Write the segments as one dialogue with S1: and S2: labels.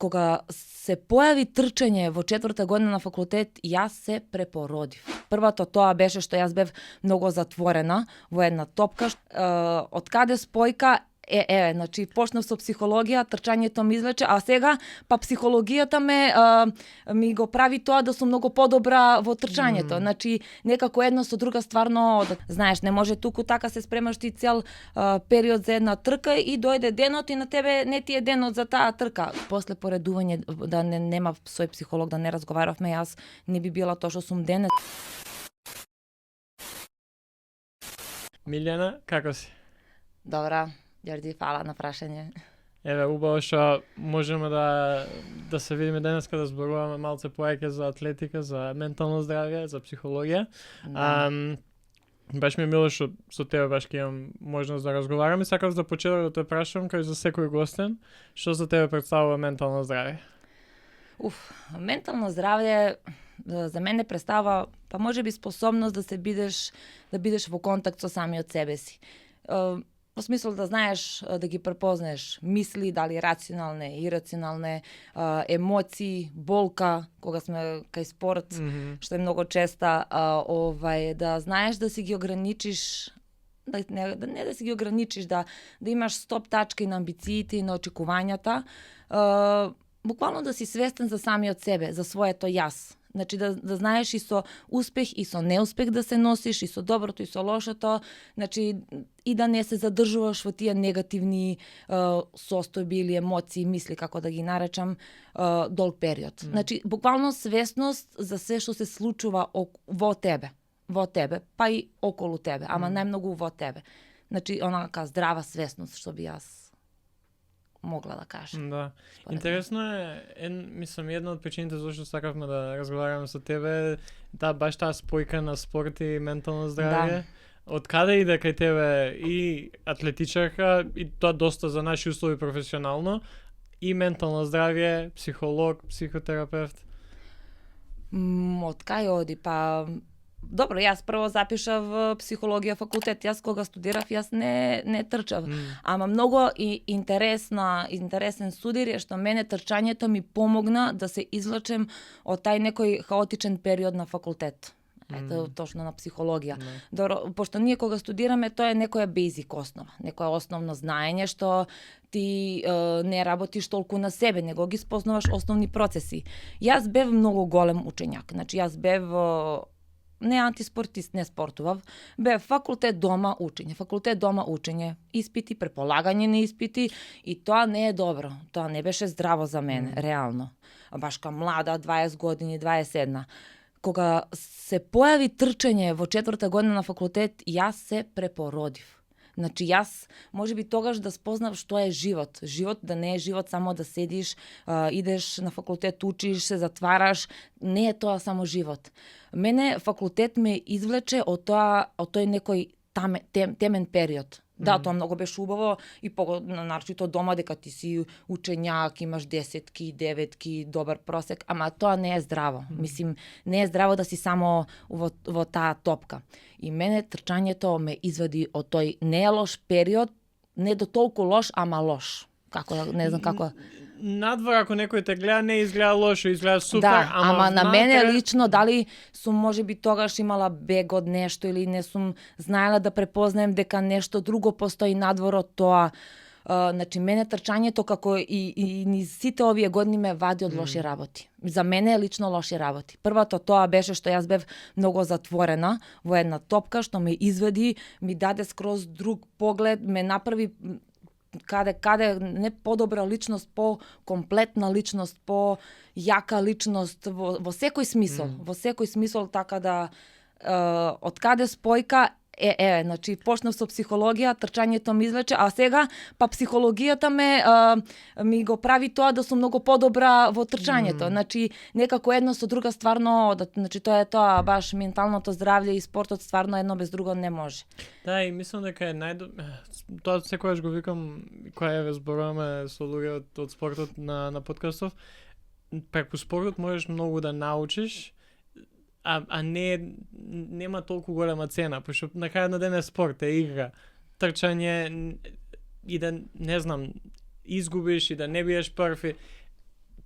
S1: кога се појави трчање во 4-та година на факултет, јас се препородив. Првото тоа беше што јас бев многу затворена во една топка. Од каде спојка значи почнав со психологија, трчањето ми излече, а сега па психологијата ми го прави тоа да сум многу подобра во трчањето. Значи некако едно со друга стварно, знаеш, не може туку така се спремаш ти цел период за една трка и дојде денот и на тебе не ти е денот за таа трка. После поредување да нема свој психолог, да не разговаравме, јас не би била тоа што сум денес.
S2: Милјана, како си?
S1: Добра. Ѓорди, фала на прашање.
S2: Еве, убаво што можеме да се видиме денеска, да зборуваме малце поеќе за атлетика, за ментално здравје, за психологија.
S1: Да.
S2: Баш ми е мило што со тебе баш ќе имам можност да разговараме. Сакав за почеток да те прашам, кај за секој гостен, што за тебе представува ментално здравје?
S1: Ментално здравје за мене представува, па можеби способност да бидеш во контакт со самиот себе си. Во смисол да знаеш да ги препознаеш мисли, дали рационалне, ирационалне, емоции, болка, кога сме кај спорт, што е многу честа, да знаеш да си ги ограничиш, не да си ги ограничиш, да имаш стоп тачка и на амбициите и на очекувањата, буквално да си свестен за самиот себе, за своето јас. Значи да знаеш и со успех и со неуспех да се носиш, и со доброто и со лошото, значи и да не се задржуваш во тие негативни состојби или емоции, мисли, како да ги наречам, долг период. Значи буквално свесност за се што се случува во тебе, па и околу тебе, ама најмногу во тебе. Значи онака здрава свесност, што би јас могла да кажам.
S2: Да. Интересно е, мислам, една од причините зашто сакавме да разговараме со тебе, баш таа спојка на спорт и ментално здравје. Да. Од каде иде кај тебе и атлетичарка, и тоа доста за наши услови професионално, и ментално здравје, психолог, психотерапевт?
S1: Од кај оди? Па добро, јас прво запишав психологија факултет. Јас кога студирав, јас не трчав. Ама многу интересен судир е што мене трчањето ми помогна да се извлечем од тај некој хаотичен период на факултет. Ето точно на психологија. Добро, пошто ние кога студираме, тоа е некоја бейзик основа, некоја основно знаење што ти не работиш толку на себе, него ги спознаваш основни процеси. Јас бев многу голем учењак. Значи јас бев не антиспортист, не спортував, бе факултет дома учење, испити, преполагање на испити, и тоа не е добро. Тоа не беше здраво за мене, реално. Баш ка млада, 20 години, 21. Кога се појави трчање во 4-та година на факултет, јас се препородив. Значи јас можеби тогаш да спознав што е живот. Живот да не е живот само да седиш, идеш на факултет, учиш, се затвараш, не е тоа само живот. Мене факултет ме извлече од тој некој темен период. Да, тоа многу беше убаво и нарочито дома дека ти си учењак, имаш 10-ки, 9-ки, добар просек, ама тоа не е здраво. Мислим, не е здраво да си само во таа топка. И мене трчањето ме извади од тој не е лош период, не до толку лош, ама лош. Не знам како.
S2: Надвор, ако некој те гледа, не изгледа лошо, изгледа супер,
S1: да, ама на мене лично, дали сум можеби тогаш имала бег од нешто или не сум знаела да препознаем дека нешто друго постои надвор од тоа. Значи, мене трчањето, како и низ сите овие години, ме вади од лоши работи. За мене лично лоши работи. Првото тоа беше што јас бев многу затворена во една топка, што ме извади, ми даде скроз друг поглед, ме направи каде не подобра личност, по комплетна личност, по јака личност во секој смисол, во секој смисол, така да од каде спојка значи почнав со психологија, трчањето ми излече, а сега па психологијата ми го прави тоа да сум многу подобра во трчањето. Значи некако едно со друга стварно, значи тоа е тоа, баш менталното здравје и спортот стварно едно без друго не може.
S2: Да, и мислам дека е тоа секогаш го викам кога зборуваме со луѓе од спортот на подкастов. Преку спортот можеш многу да научиш, а нема толку голема цена, пошто на крајот на ден е спорт, е игра. Трчање и да, не знам, изгубиш и да не биеш прв.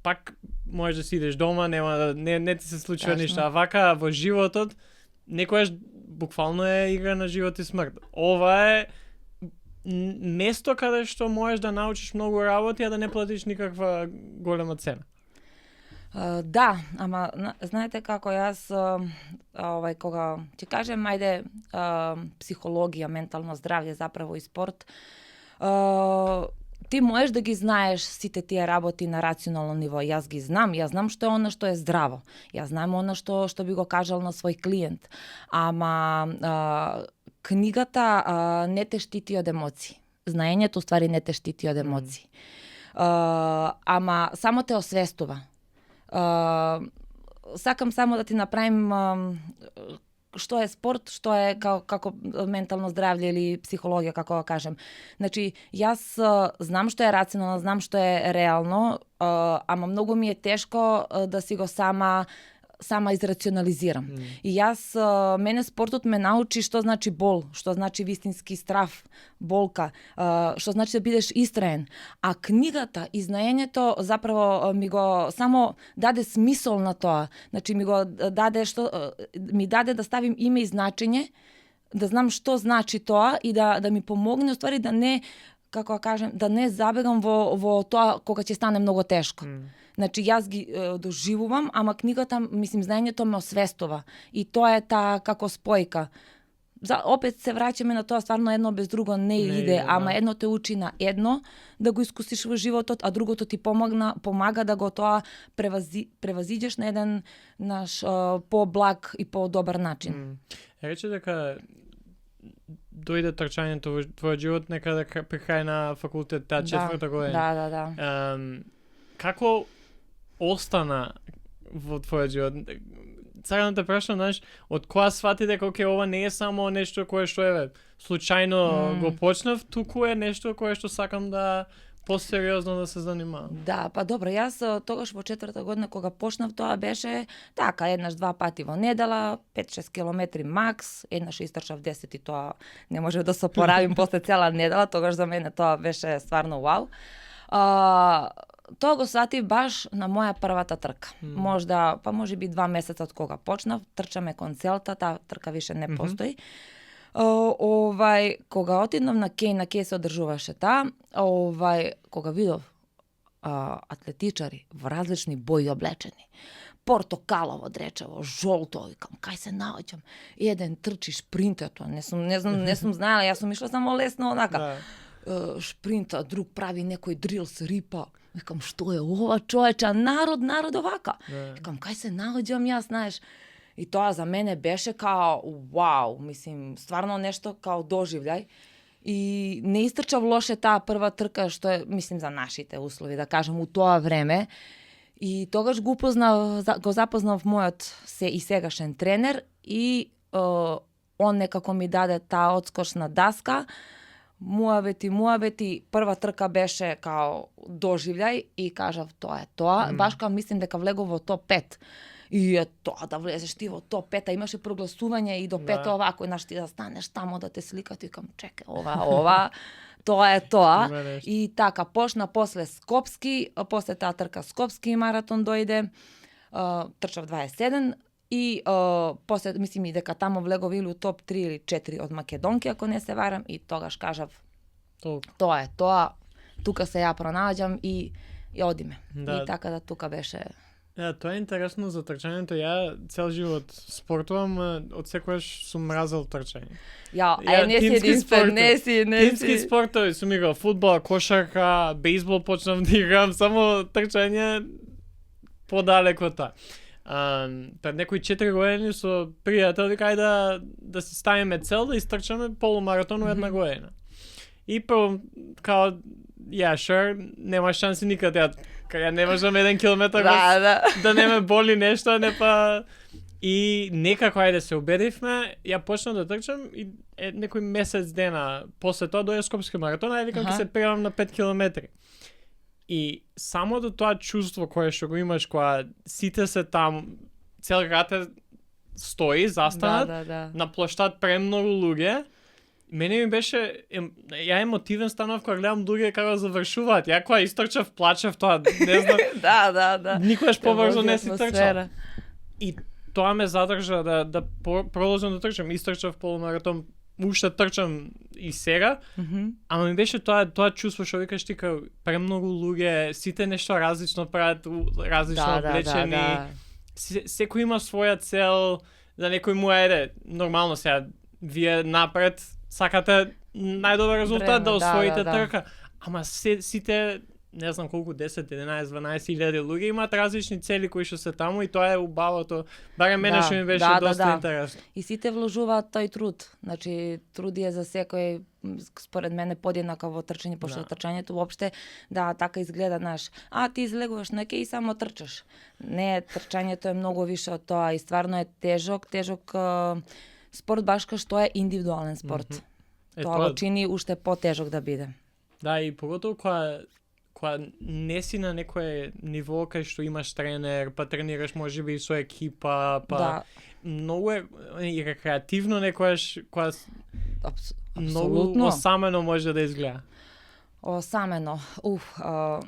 S2: пак можеш да сидиш дома, не ти се случува
S1: Тачно.
S2: ништо, а вака во животот некојаш буквално е игра на живот и смрт. Ова е место каде што можеш да научиш многу работи, а да не платиш никаква голема цена.
S1: Да, ама знаете како јас кога ќе кажем ајде психологија, ментално здравје заправо и спорт, ти можеш да ги знаеш сите тие работи на рационално ниво. Јас ги знам, јас знам што е она што е здраво. Јас знам она што би го кажал на свој клиент. Ама книгата не те штити од емоции. Знаењето ствари не те штити од емоции. Ама само те освестува. Сакам само да ти направим што е спорт, што е како ментално здравје или психологија, како да кажем. Значи, јас знам што е рационално, знам што е реално, ама многу ми е тешко да си го сама израционализирам. И јас, мене спортот ме научи што значи бол, што значи вистински страв, болка, што значи да бидеш истраен. А книгата и знаењето заправо ми го само даде смисол на тоа. Значи ми даде да ставим име и значење, да знам што значи тоа и да ми помогне уствари да не, како да кажем, да не забегам во тоа кога ќе стане многу тешко. Значи, јас ги доживувам, ама книгата, мислим, знаењето ме освестува. И тоа е таа како спојка. Опет се враќаме на тоа, стварно едно без друго не иде, ама едно те учи на едно да го искусиш во животот, а другото ти помага да го тоа превазиđеш на еден наш по-благ и по-добар начин.
S2: Рече дека дојде трчањето во твојот живот некаде при крај на факултет, таа четврта година.
S1: Да.
S2: Како остана во твојот живот? Сакам да те прашам, знаеш, од која свати дека ова не е само нешто кое што случајно го почнав, туку е нешто кое што сакам да посериозно да се занимавам. Да,
S1: па добро, јас тогаш во четврта година кога почнав, тоа беше така, еднаш-два пати во недела, 5-6 километри макс, еднаш истрчав 10 и тоа не може да се поравим после цела недела, тогаш за мене тоа беше стварно вау. Тоа го сватив баш на моја првата трка. Може би 2 месеца од кога почнав, трчаме кон Целта, таа трка више не постои. Кога отиднав на Кеј се одржуваше таа, кога видов атлетичари во различни бои облечени, портокалово, дречево, жолто, викам, кај се наоѓам? Еден трчи шпринтето, не сум знаела, јас сум ишла само лесно онака. Шпринта, друг прави некој дрил се рипа. Викам, што е ова, човеча, народ овака. Викам, кај се наоѓам јас, знаеш. И тоа за мене беше као, вау, мислим, стварно нешто као доживљај. И не истрчав лоше таа прва трка, што е, мислим, за нашите услови, да кажем, у тоа време. И тогаш го запознав мојот и сегашен тренер и он некако ми даде таа одскочна даска. Муавети, прва трка беше као доживљај и кажав тоа е тоа. Баш као мислим дека влегов во топ 5. И е тоа да влезеш ти во топ 5, имаше прогласување и до 5 овако, и ти да станеш тамо да те сликат, и кам чекај, ова, тоа е тоа. И така, почна после Скопски, после таа трка Скопски маратон дојде, трчав 27, и после, мислим и дека тамо влегов или у топ 3 или 4 од македонки, ако не се варам, и тогаш кажав, тоа е тоа, тука се ја пронаоѓам и одиме. И така да тука беше...
S2: Тоа е интересно за трчањето. Ја цел живот спортувам, од секојаш сум мразел трчање.
S1: Не си единствен, не си.
S2: Тимски спортови сум играл фудбал, кошарка, бейсбол почнав да играм, само трчање подалеко тоа. Пред некои 4 години со пријател викај да си ставиме цел да истрчаме полумаратон во една година. И прво као sure, нема шанси никаде. Ја не можам 1 километар да не ме боли нешто, не па... И некако ајде се убедивме, ја почнав да трчам и некој месец дена после тоа дојде Скопски маратон, ајде викам ќе се пријавам на 5 километри. И само до тоа чувство кое што го имаш кога сите се там, цел град стои, застанат, на плоштад премногу луѓе, Мене ми беше, ја емотивен станав кога гледам други како завршуваат. Ја кога истрчав, плачев, тоа, не знам.
S1: Да.
S2: Никогаш побрзо не си трчал. И тоа ме задржа да продолжам да трчам. Истрчав полумаратон, уште трчам и сега. Ама ми беше тоа чувство што викаш ти као премногу луѓе, сите нешто различно прават, различно облечени. Секој има своја цел, за некој му е нормално сега вие напред сакате најдобар резултат да освоите трка. Ама сите не знам колку 10, 11, 12 илјади луѓе имаат различни цели кои што се таму и тоа е убавото. Барем мене што ми беше доста интересно.
S1: И сите вложуваат тој труд. Значи труд е за секој, според мене подеднакво во трчање, пошто трчањето воопште така изгледа наш. Ти излегуваш на кеј и само трчаш. Не, трчањето е многу више од тоа и стварно е тежок спорт баш кај што е индивидуален спорт. Тоа го чини уште потежок да биде.
S2: Да, и поготово кога не си на некое ниво кај што имаш тренер, па тренираш можеби и со екипа, па многу е и рекреативно некојаш кога многу осамено може да изгледа.
S1: Осамено.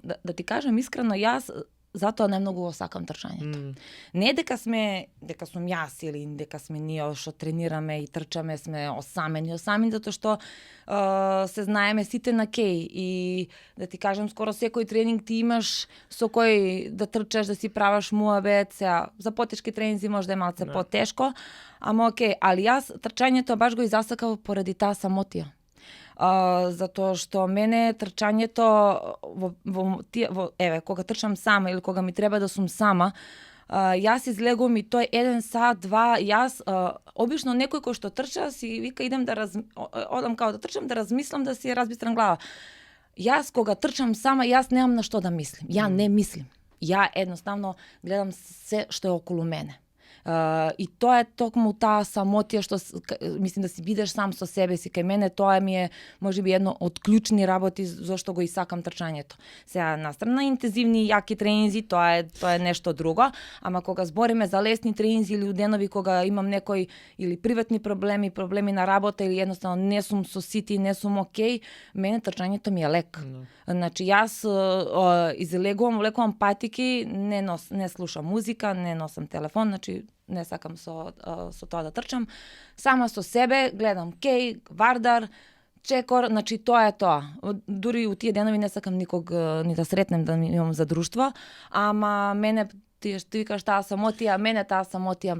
S1: Да ти кажам искрено, јас затоа најмногу го сакам трчањето. Не дека сум јас или дека сме ние што тренираме и трчаме сме осамени затоа што се знаеме сите на кеј и да ти кажам скоро секој тренинг ти имаш со кој да трчаш, да си праваш муабет, за потешки тренинзи може да е малце потешко, ама окей, али јас трчањето баш го изасакав поради таа самотија. Затоа што мене трчањето кога трчам сама или кога ми треба да сум сама, јас излегувам и тој 1 сат, 2, јас обично некој кој што трча си вика идем одам као да трчам, да размислам, да си разбистрам глава. Јас кога трчам сама, јас немам на што да мислим. Ја не мислим. Ја едноставно гледам се што е околу мене. И тоа е токму таа самотија што мислим да си бидеш сам со себе си. Кај мене тоа ми е можеби едно од клучни работи зашто го исакам трчањето. Сега настрана интензивни јаки тренинзи, тоа е нешто друго, ама кога збориме за лесни тренинзи или денови кога имам некои или приватни проблеми на работа или едноставно не сум со сити, не сум окей, мене трчањето ми е лек. Значи јас излегувам, лекувам патики, не слушам музика, не носам телефон, значи не сакам со тоа да трчам. Сама со себе, гледам кеј, Вардар, Чекор, значи тоа е тоа. Дури у тие денови не сакам никог ни да сретнем да имам за друштво, ама мене ти викаш таа самотија, мене таа самотија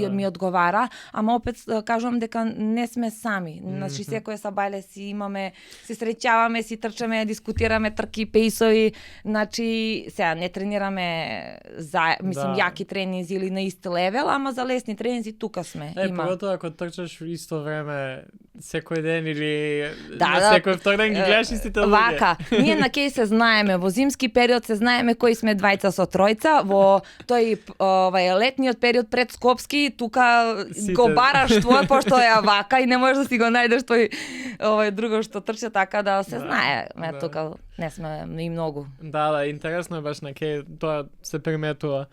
S1: ми одговара, ама опет кажувам дека не сме сами. Значи секој сабајле си имаме, се среќаваме, си трчаме, дискутираме трки, пејсови, значи сега не тренираме јаки тренинзи или на ист левел, ама за лесни тренинзи тука сме.
S2: Поготово ако трчаш исто време секој ден или секој втор ден ги гледаш истите луѓе.
S1: Вака, ние на кеј се знаеме, во зимски период се знаеме кои сме двајца со тројца, во тој летниот период пред Скопски, тука го бараш твој пошто е вака и не можеш да си го најдеш тој друго што трча, така да се знае. Тука не сме и многу.
S2: Да, интересно е баш на кеј тоа се приметува.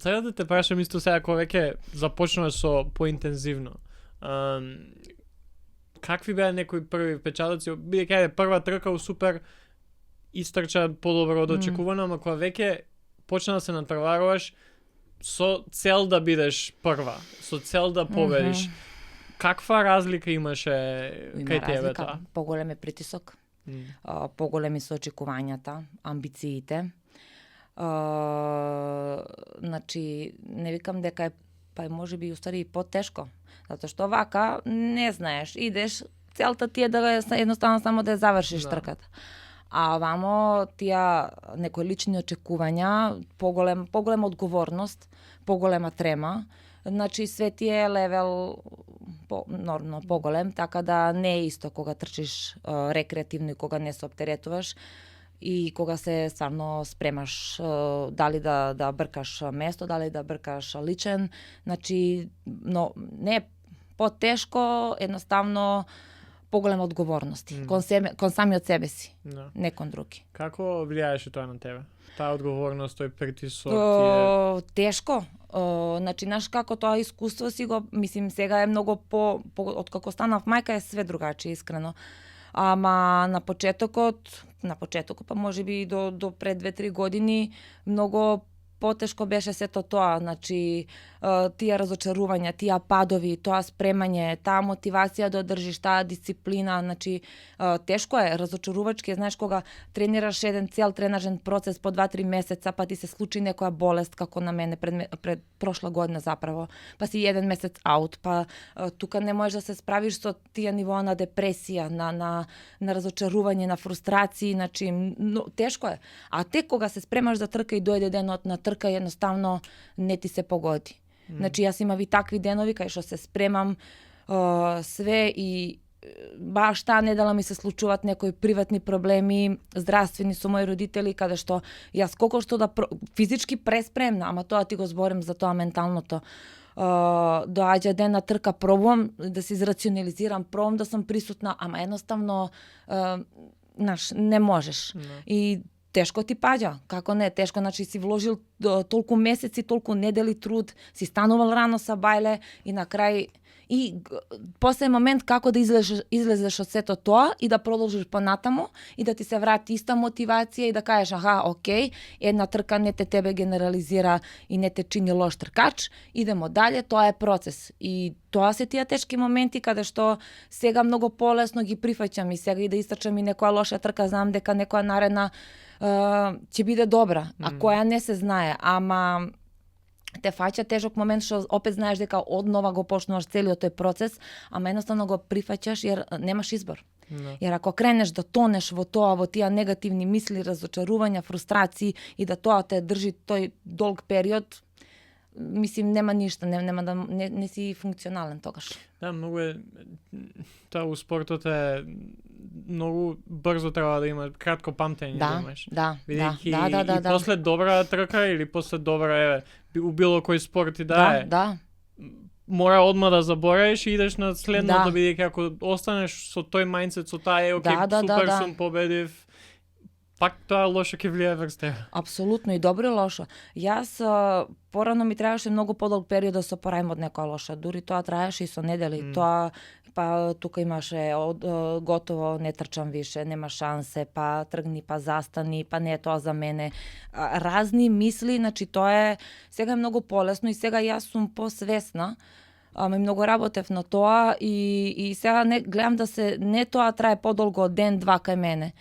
S2: Сега да те прашам исто сега кога веќе започнуваш со поинтензивно. Какви беа некои први впечатоци? Бидејќи прва трка супер истрча подобро од очекувано, ама кога веќе почна да се натпреваруваш со цел да бидеш прва, со цел да победиш. Каква разлика имаше кај тебе тоа?
S1: Поголем е притисок, поголеми се очекувањата, амбициите. Значи, не викам дека е можеби устари и потешко, затоа што вака не знаеш, идеш, целта ти е да едноставно само да ја завршиш трката. А вамо тие некои лични очекувања, поголема одговорност, поголема трема, значи све ти е левел нормално поголем, така да не е исто кога трчиш рекреативно и кога не се оптеретуваш и кога се стварно спремаш дали да бркаш место, дали да бркаш личен, значи но не е потешко, едноставно поголема одговорности кон самиот себе си, не кон други.
S2: Како влијаеше тоа на тебе? Таа одговорност, тој притисок?
S1: Тешко. Значи, знаеш како тоа искуство си го, мислим, сега е многу откако станав мајка е све другаче, искрено. Ама на почетокот, па можеби до пред 2-3 години, многу потешко беше сето тоа, значи тие разочарувања, тие падови, тоа спремање, таа мотивација да одржиш, таа дисциплина, значи тешко е, разочарувачки, знаеш кога тренираш еден цел тренажен процес по 2-3 месеца, па ти се случи некоја болест како на мене пред прошла година заправо, па си еден месец аут, па тука не можеш да се справиш со тие нивоа на депресија, на разочарување, на фрустрации, значи тешко е. А тек кога се спремаш за трка и дојде денот на трка, едноставно не ти се погоди. Значи јас имам и такви денови кај што се спремам све и баш таа недела ми се случуваат некои приватни проблеми, здравствени со мои родители, каде што јас колку што да физички преспремна, ама тоа ти го зборим за тоа менталното. Доаѓа ден на трка, пробувам да се израционализирам, пробувам да сум присутна, ама едноставно не можеш. И тешко ти паѓа, како не, тешко, значи си вложил толку месеци, толку недели труд, си станувал рано са бајле и на крај и после момент како да излезеш од сето тоа и да продолжиш понатаму и да ти се врати иста мотивација и да кажеш окей, една трка не те тебе генерализира и не те чини лош тркач, идемо дале, тоа е процес. И тоа се тие тешки моменти каде што сега многу полесно ги прифаќам и сега и да истрчам и некоја лоша трка, знам дека некоја наредна ќе биде добра, а која не се знае, ама те фаќа тежок момент што опет знаеш дека однова го почнуваш целиот тој процес, ама едноставно го прифаќаш jer немаш избор. Jer ако кренеш да тонеш во тоа, во тие негативни мисли, разочарувања, фрустрации и да тоа те држи тој долг период, мислим нема ништо, нема да не си функционален тогаш.
S2: Да, многу е тоа у спортот е многу брзо треба да има кратко памтење да имаш. И после добра трка или после добра у било кој спорт и мора одма да заборавиш и идеш на следното, бидејќи ако останеш со тој мајндсет, со таа супер сум победив, пак тоа лошо ќе влијае врз тебе.
S1: Апсолутно, и добро и лошо. Јас порано ми требаше многу подолг период да се опорајам од некоја лоша. Дури тоа траеше и со недели. Тоа па тука имаше готово, не трчам више, нема шансе, па тргни, па застани, па не е тоа за мене. Разни мисли, значи тоа е сега е многу полесно и сега јас сум посвесна. Ама многу работев на тоа и сега не гледам да се не тоа трае подолго од ден-два кај мене.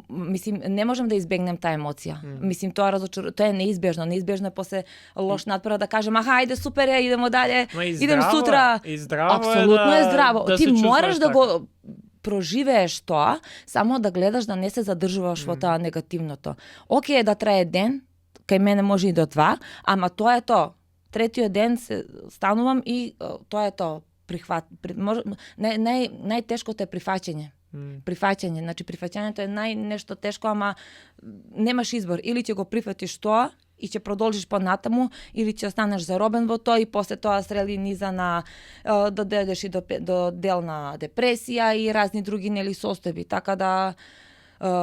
S1: Мислим не можам да избегнем таа емоција. Мислим тоа е неизбежно е после лош надпор да кажем ајде супер е, идемо дале, идем сутра.
S2: И здраво
S1: апсолутно е здраво.
S2: Да
S1: ти мораш да
S2: така.
S1: го проживееш тоа, само да гледаш да не се задржуваш во тоа негативното. Океј да трае ден, кај мене може и до 2, ама тоа е тоа. Третиот ден се станувам и тоа е тоа. Најтешкото е прифаќање. Прифаќање, значи прифаќањето е нешто тешко, ама немаш избор. Или ќе го прифатиш тоа и ќе продолжиш понатаму, или ќе останеш заробен во тоа и после тоа срели низа на да дојдеш и до дел на депресија и разни други состојби. Така да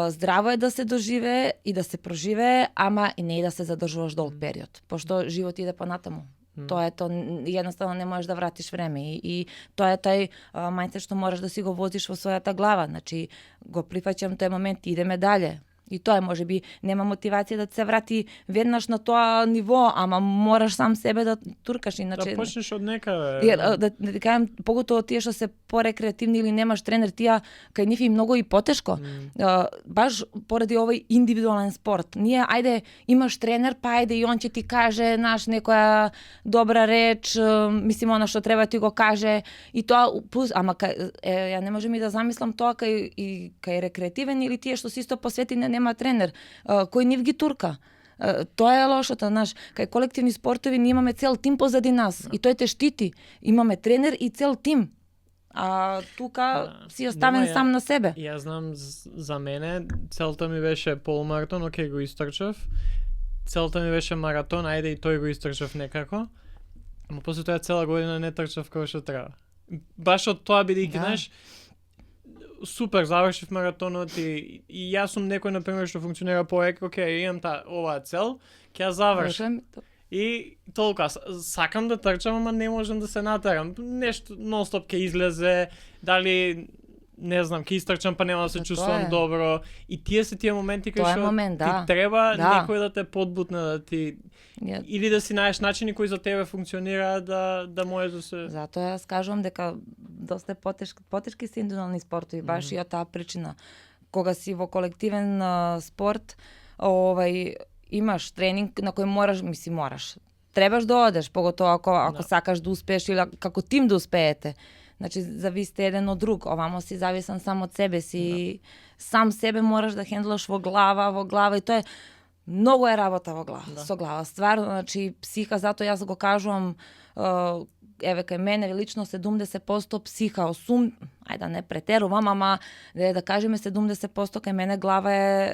S1: здраво е да се доживее и да се проживее, ама и не и да се задржуваш долг период, пошто живот иде понатаму. Тоа е тоа, едноставно не можеш да вратиш време и тоа е тај мајндсет што можеш да си го возиш во својата глава, значи го прифаќам тој момент, идеме дале. И тоа е, можеби нема мотивација да се врати веднаш на тоа ниво, ама мораш сам себе да туркаш, иначе
S2: да почнеш од некаде.
S1: Да ти кажам, поготово тие што се порекреативни или немаш тренер, тие кај нив и многу и потешко. Баш поради овој индивидуален спорт. Ние ајде имаш тренер, па ајде и он ќе ти каже некоја добра реч, мислим она што треба ти го каже и тоа ама ја не можам и да замислам тоа кај рекреативен или тие што се исто посветени нема тренер, кој нив ги турка. Тоа е лошото, знаеш, кај колективни спортови ние имаме цел тим позади нас и тој те штити. Имаме тренер и цел тим. А тука си оставен сам на себе.
S2: Јас знам за мене, целта ми беше полумаратон, океј го истрчав. Целта ми беше маратон, ајде и тој го истрчав некако. Ама после тоа цела година не трчав како што треба. Баш од тоа бидејќи, знаеш, супер, завршив маратонот и јас сум некој, например, што функционира океј, имам оваа цел, ќе ја завршам. И толку, сакам да трчам, ама не можам да се натерам. Нешто нон-стоп ќе излезе, дали не знам, ќе истрчам па нема да се чувствувам добро. И тие се тие моменти кај што ти треба некој да те подбутне, да ти или да си најдеш начини кои за тебе функционираат да можеш да се.
S1: Затоа јас кажувам дека доста потешки се индивидуални спортови, баш и од таа причина. Кога си во колективен спорт, имаш тренинг на кој morаш. Требаш да одеш, поготоа ако сакаш да успееш или како тим да успеете. Значи, зависите еден од друг. Овамо си зависен сам од себе си. Сам себе мораш да хендлаш во глава и тоа е многу е работа во глава, со глава. Стварно, значи, психа, затоа јас го кажувам, еве кај мене лично 70% психа, 8, ајде да не претерувам, ама да кажеме 70% кај мене глава е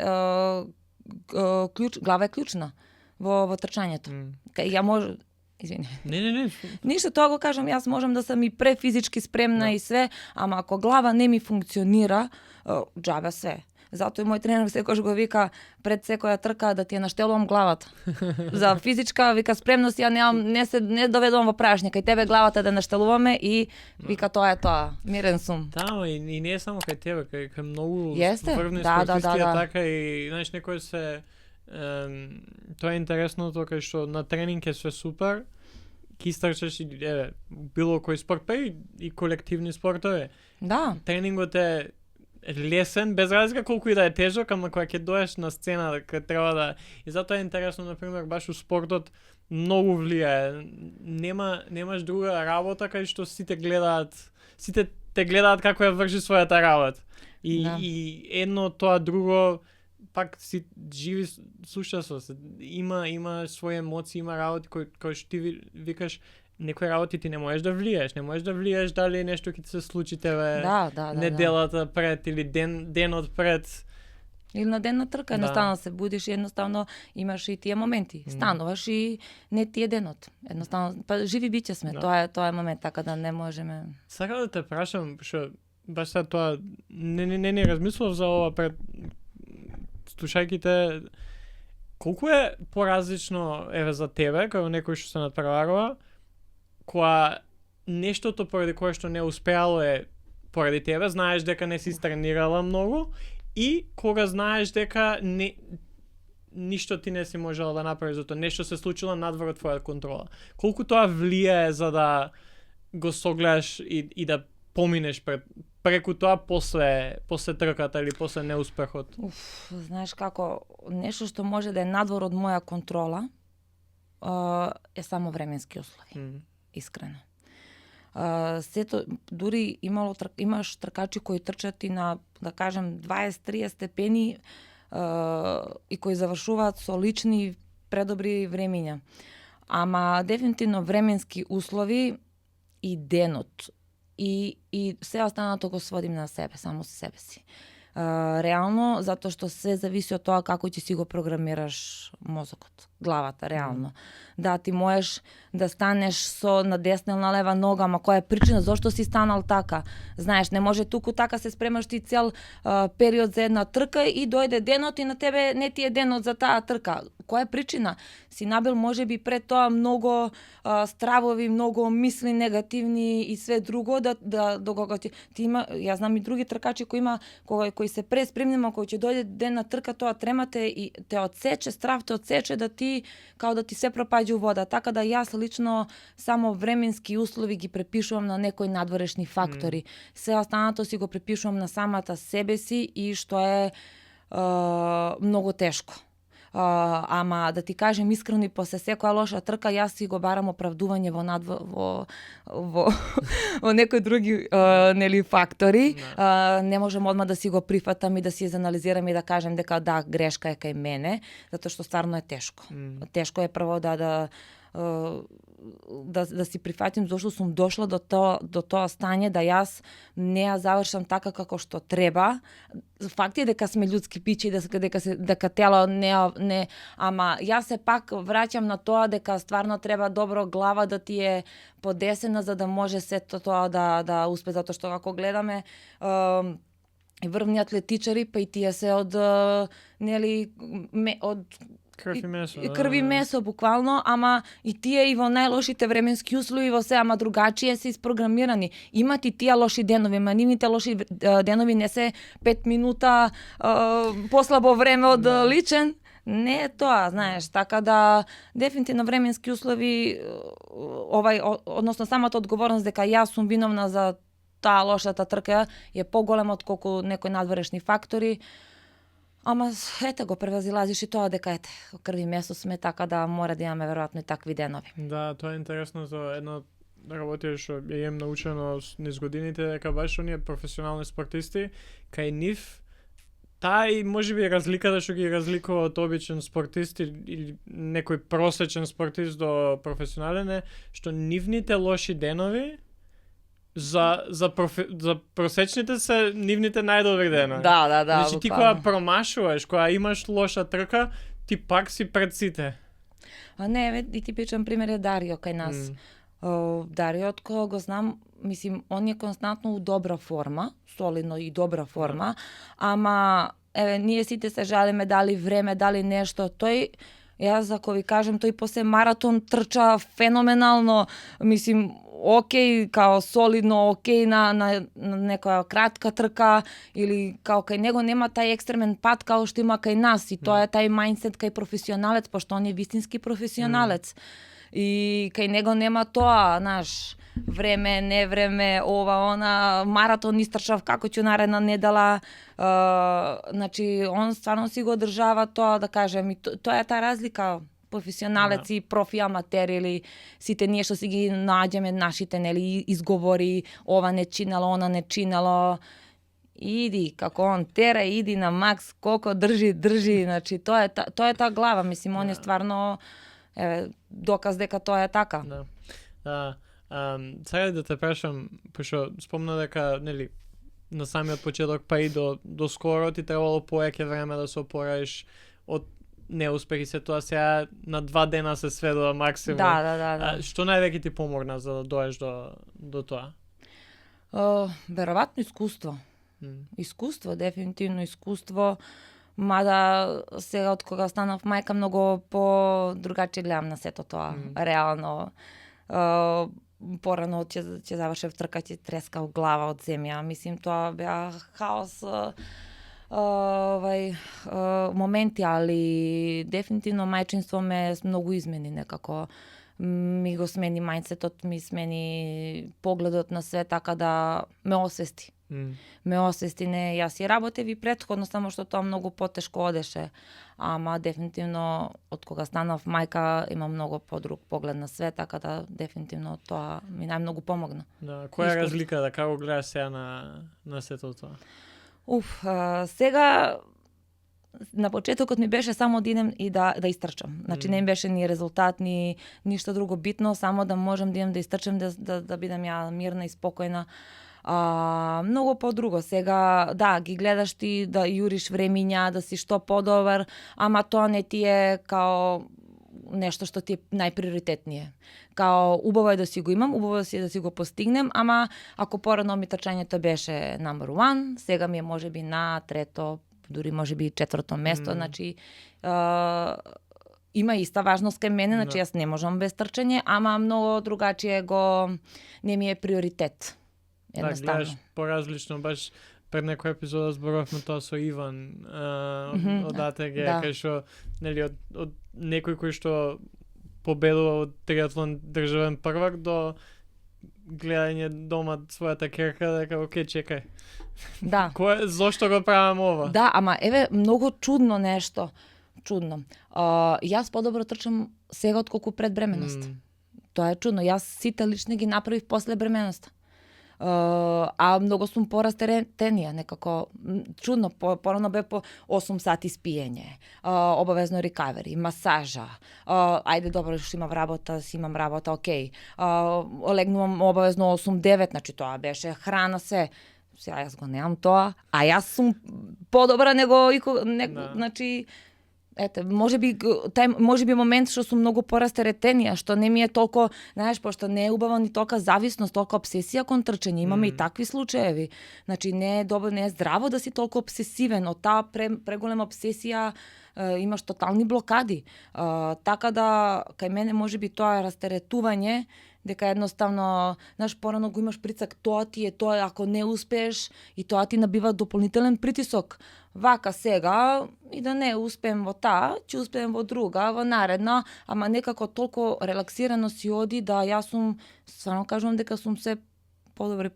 S1: клучна во трчањето. Ја може извини.
S2: Не.
S1: Ништо, тоа го кажам, јас можам да сам и префизички спремна и све, ама ако глава не ми функционира, џабе све. Затоа и мој тренер секогаш го вика пред секоја трка да ти ја наштелувам главата. За физичка, вика, спремност ја немам, не доведувам во прашање, кај тебе главата да наштелуваме и вика тоа е тоа, мирен сум.
S2: Да, и не е само кај тебе, кај многу
S1: спортисти
S2: врвни така и знаеш некој се тоа е интересното кај што на тренинг е све супер, ки истрчаш и било кој спорт, па и колективни спортови.
S1: Да.
S2: Тренингот е лесен, без разлика колку и да е тежок, ама кога ќе доеш на сцена, кога треба да... И затоа е интересно, например, баш у спортот многу влијае. Немаш друга работа кај што сите те гледаат како ја врши својата работа. И едно тоа друго пак си живи слуша со се. Има своји емоции, има работи кои што ти викаш некои работи ти не можеш да влиеш, дали нешто ќе ти се случи тебе неделата пред или денот пред.
S1: Или на ден на трка, едноставно се будиш и едноставно имаш и тие моменти. Стануваш и не ти е денот. Едноставно, па живи биќа сме, тоа е момент, така да не можеме.
S2: Сакам да те прашам, што баш сега тоа не размислував за ова пред слушајќи те, колку е поразлично еве за тебе, како некој што се натпреварува, кога нештото поради кое што не успеало е поради тебе, знаеш дека не си тренирала многу и кога знаеш дека ништо ти не си можела да направиш, затоа нешто се случило надвор од твоја контрола. Колку тоа влијае за да го согледаш и да поминеш преку тоа после трката или после неуспехот?
S1: Знаеш како, нешто што може да е надвор од моја контрола е само временски услови. Искрено. Сето, дури имаш тркачи кои трчат и на, да кажем, 20-30 степени и кои завршуваат со лични предобри времиња. Ама дефинитивно временски услови и денот и се останато го сводим на себе, само со себе си. Реално, затоа што се зависи од тоа како ќе си го програмираш мозокот, главата, реално. Да, ти можеш да станеш со на десна или на лева нога, ама која е причина зошто си станал така? Знаеш, не може туку така се спремаш ти цел период за една трка и дојде денот и на тебе не ти е денот за таа трка. Која е причина? Си набил можеби пред тоа многу стравови, многу мисли негативни и све друго да кога ти има, јас знам и други тркачи кои се преспремни, ама кој ќе дојде ден на трка, тоа тремате и те одсече, страв те одсече да ти као да ти се пропаѓа вода. Така да јас лично само временски услови ги препишувам на некои надворешни фактори. Се останато си го препишувам на самата себе си и што е многу тешко. Ама да ти кажем искрено, и после секоја лоша трка јас си го барам оправдување во некои други нели фактори. Не можам одма да си го прифатам и да си анализирам и да кажем дека да, грешка е кај мене, затоа што стварно е тешко. Тешко е прво да си прифатим зашто сум дошла до тоа стање да јас не ја завршам така како што треба. Факт е дека сме људски бичи и дека тело не, ама јас се пак враќам на тоа дека стварно треба добро глава да ти е подесена за да може сето тоа да успе, затоа што ако гледаме врвни атлетичари, па и тие се од
S2: Крв и месо.
S1: И крв и месо буквално, ама и тие и во најлошите временски услови во се, ама другачие се испрограмирани. Имат и тие лоши денови, ма нивните лоши денови не се 5 минута послабо време од личен. Не е тоа, знаеш, така да дефинитивно временски услови односно самата одговорност дека јас сум виновна за таа лошата трка е поголема отколку некои надворешни фактори. Ама ете го превазилазиш и тоа дека крви месо сме, така да мора да имаме веројатно и такви денови.
S2: Да, тоа е интересно за едно работи што ја имам научено низ годините, дека баш оние професионални спортисти, кај нив таа и можеби разликата што ги разликува од обичен спортист или некој просечен спортист до професионален е што нивните лоши денови за просечните се нивните најдобри денови.
S1: Да.
S2: Значи ти кога промашуваш, кога имаш лоша трка, ти пак си пред сите.
S1: Не, и типичен пример е Дарио кај нас. Дарио, од кога го знам, мислим, он е константно у добра форма, солидно и добра форма, ама ние сите се жалиме дали време, дали нешто. Јас ако ви кажем, тој после маратон трча феноменално, мислим, окей, као солидно, окей на некоја кратка трка или као кај него нема тај екстремен пат као што има кај нас и тоа е тај мајндсет кај професионалец, пошто он е вистински професионалец. И кај него нема тоа, знаеш, време, не време, ова, она, маратон истрчав како ќе наредна недела. Значи, он стварно си го одржава тоа, да кажем, и тоа е таа разлика, професионалец и профи аматер или сите ние што си ги наѓаме нашите, нели, изговори, ова не чинало, она не чинало. Иди, како он тера, иди на макс, колко држи, значи, тоа е таа глава, мислим, он е стварно доказ дека тоа е така.
S2: Да. Сега да те прашам, пошто спомна дека, нели, на самиот почеток па и до скоро ти требало поеќе време да се опораиш од неуспехи, се тоа сега на 2 дена се сведува максимум.
S1: Да.
S2: Што највеќе ти помогна за да доеш до тоа?
S1: Веројатно искуство. Искуство, дефинитивно искуство. Мада сега од кога станав мајка многу по другаче гледам на сето тоа. Реално порано ќе завршев трка, ќе трескав глава од земја. Мислим, тоа беа хаос моменти, али дефинитивно мајчинство ме многу измени некако. Ми го смени мајндсетот, ми смени погледот на свет, така да ме освести. Ме освести, не, јас и работев и претходно, само што тоа многу потешко одеше. Ама дефинитивно, од кога станав мајка, имам многу подруг поглед на свет, така да дефинитивно тоа ми најмногу помогна.
S2: Да, која е разлика, да како гледаш сега на сето тоа?
S1: Сега на почетокот ми беше само да идем и да истрчам. Значи не ми беше ни резултат, ни ништо друго битно, само да можам да идем да истрчам, да бидам ја мирна и спокојна. Многу по-друго. Сега, да, ги гледаш ти да јуриш времиња, да си што подобар, ама тоа не ти е као нешто што ти е најприоритетнije. Као убаво е да си го имам, убаво е да си го постигнем, ама ако порано ми трчањето беше number 1, сега ми е можеби на трето, дури можеби 4-то место, значи има иста важност кај мене, значи јас не можам без трчање, ама многу другачие не ми е приоритет.
S2: Да, гледаш поразлично, баш пред некој епизода зборовме тоа со Иван од АТГ, кај што, нели, од некој кој што победува од триатлон државен првак до гледање дома својата керка, дека окей, чекај.
S1: Да.
S2: Зошто го правам ова?
S1: Да, ама еве многу чудно нешто. Чудно. Јас подобро трчам сега отколку пред бременост. Тоа е чудно. Јас сите лични ги направив после бременоста. А многу сум порастеренија, некако чудно, порано бе по 8 сати спиење, обавезно рекавери, масажа, ајде добро што имам работа, окей, легнувам обавезно 8-9, значи тоа беше храна се. Сега јас го немам тоа, а јас сум подобра него значи можеби момент што сум многу порастеретенија, што не ми е толку, знаеш, пошто не е убаво ни толка зависност, толка обсесија кон трчање. Имаме и такви случаеви. Значи не е добро, не е здраво да си толку обсесивен. Од таа преголема обсесија имаш тотални блокади. Така да, кај мене може би тоа растеретување, дека едноставно, знаеш, порано го имаш притисак, тоа ти е тоа, ако не успееш, и тоа ти набива дополнителен притисок. Вака сега, и да не успеем во таа, ќе успеем во друга, во наредна, ама некако толку релаксирано си оди да јас сум, стварно кажувам дека сум се подобре.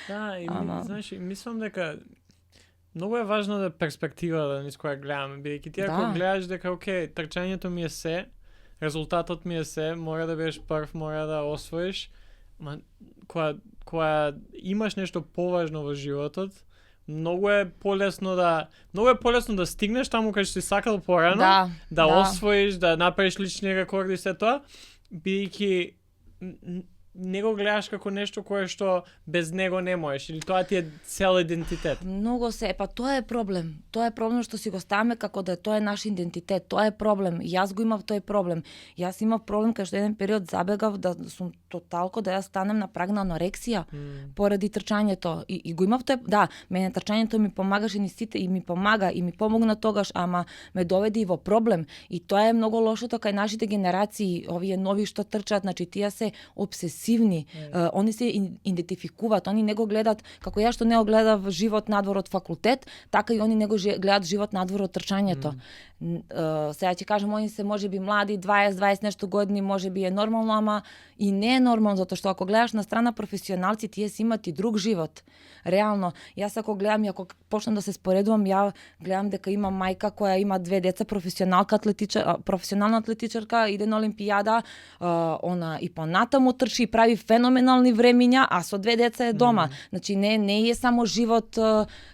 S2: Да, и знаеш, мислам дека многу е важно да перспектива низ која гледаме, бидејќи ти ако гледаш дека окей, трчањето ми е се, резултатот ми е се, мора да бидеш прв, мора да освоиш, ма кога имаш нешто поважно во животот, многу е полесно да стигнеш таму кај што си сакал порано, да освоиш, да направиш лични рекорди и се тоа, бидејќи не го гледаш како нешто кое што без него не можеш, или тоа ти е цел идентитет.
S1: Многу се, па тоа е проблем. Тоа е проблем што си го ставаме како да тоа е наш идентитет. Тоа е проблем. Јас го имав тој проблем. Јас имав проблем кај што еден период забегав да сум тоталко да јас станем на праг на анорексија поради трчањето. И го имав тој, да, мене трчањето ми помагаше ни сите и ми помага и ми помогна тогаш, ама ме доведе и во проблем. И тоа е многу лошото кај нашите генерации, овие нови што трчаат, значи тие се обсесивни. Они се идентификуваат, они не го гледат како ја што не го гледав живот надвор од факултет, така и они не го гледат живот надвор од трчањето. Сега ќе кажам, они се можеби млади, 20 нешто години, можеби е нормално, ама и не е нормално, затоа што ако гледаш на страна професионалци, тие си имат и друг живот. Реално, јас ако гледам и ако почнам да се споредувам, ја гледам дека има мајка која има 2 деца, професионална атлетичарка, иде на олимпијада, она и понатаму трчи и прави феноменални времиња, а со 2 деца е дома. Значи не е само живот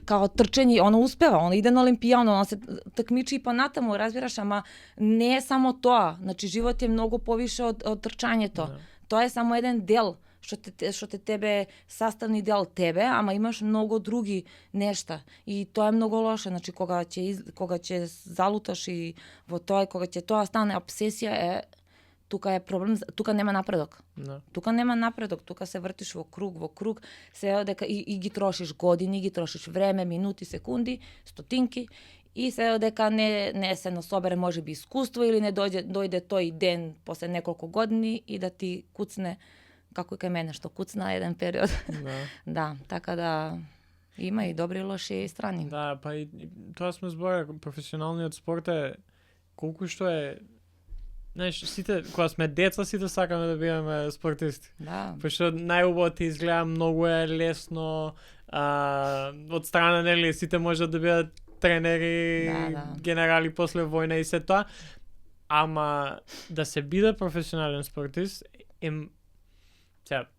S1: као трчење, она успева, она иде на олимпијада, она се такмичи и понатаму, разбираш, ама не е само тоа. Значи живот е многу повише од трчањето. Тоа е само еден дел што те тебе sastavni дел тебе, ама имаш многу други нешта. И тоа е многу лошо, значи кога ќе залуташ и во тоа, кога ќе тоа стане обсесија, тука е проблем, тука нема напредок. Тука нема напредок, тука се вртиш во круг, се дека и ги трошиш години, ги трошиш време, минути, секунди, стотинки, и се дека не се насобере можеби искуство или не дојде тој ден после неколку години и да ти куцне како и кај мене што куцна еден период. Да, така да има и добри и лоши страни.
S2: Да, па и тоа сме зборали, професионалниот спорт е колку што е, знаеш, сите кога сме деца сите сакаме да бидеме спортисти.
S1: Да.
S2: Пошто најубаво ти изгледа, многу е лесно, од страна нели сите можат да бидат тренери, генерали после војна и се тоа, ама да се биде професионален спортист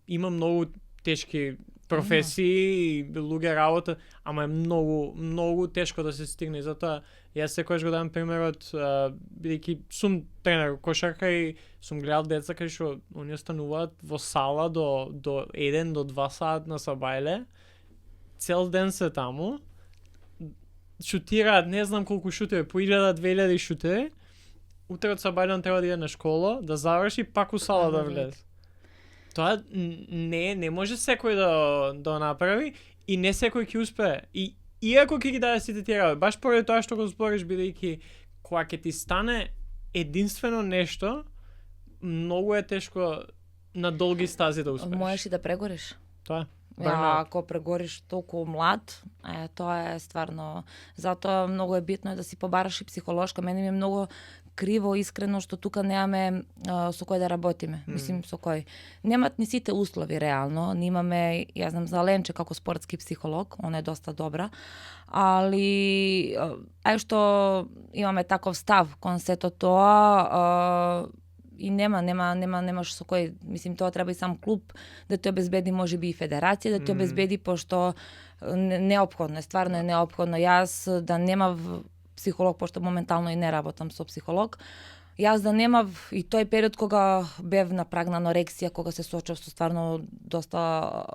S2: има многу тешки професии и луѓе работа, ама е многу тешко да се стигне. Затоа јас секогаш го давам примерот, бидејќи сум тренер кошарка и сум гледал деца кај што они остануваат во сала до 1 до 2 сат на сабајле, цел ден се таму, шутираат, не знам колку шутери, по 1000-2000 шутери, утре од сабајле треба да иде на школа, да заврши, пак у сала да влезе. Тоа не може секој да направи и не секој ќе успее. И иако ќе ги даде сите тие работи, баш поради тоа што го збориш, бидејќи кога ќе ти стане единствено нешто, многу е тешко на долги стази да успееш.
S1: Можеш и да прегориш.
S2: Тоа.
S1: Ако прегориш толку млад, тоа е стварно, затоа многу е битно да си побараш и психолошка. Мене ми е многу криво, искрено, што тука немаме со кој да работиме. Мислим, со кој. Немат ни сите услови, реално. Немаме, ја знам за Ленче како спортски психолог, она е доста добра, али што имаме таков став кон сето тоа, и немаш со кој, мислим, тоа треба и сам клуб да ти обезбеди, можеби и федерација да ти обезбеди, пошто неопходно е, стварно е неопходно. Јас да немав психолог, пошто моментално и не работам со психолог, Јас да немав и тој период кога бев на праг на анорексија, кога се соочав со стварно доста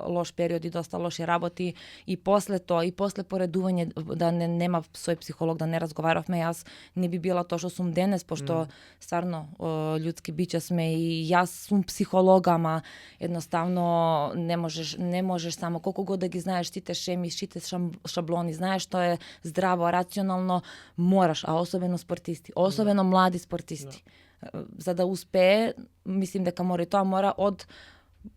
S1: лош период и доста лоши работи, и после тоа, и после поредување да немав свој психолог, да не разговаравме, јас не би била тоа што сум денес, пошто стварно људски биќа сме и јас сум психолог, ама едноставно не можеш само колку год да ги знаеш сите шеми, сите шаблони, знаеш што е здраво, рационално, мораш, а особено спортисти, особено млади спортисти. За да успее, мислим дека мора од,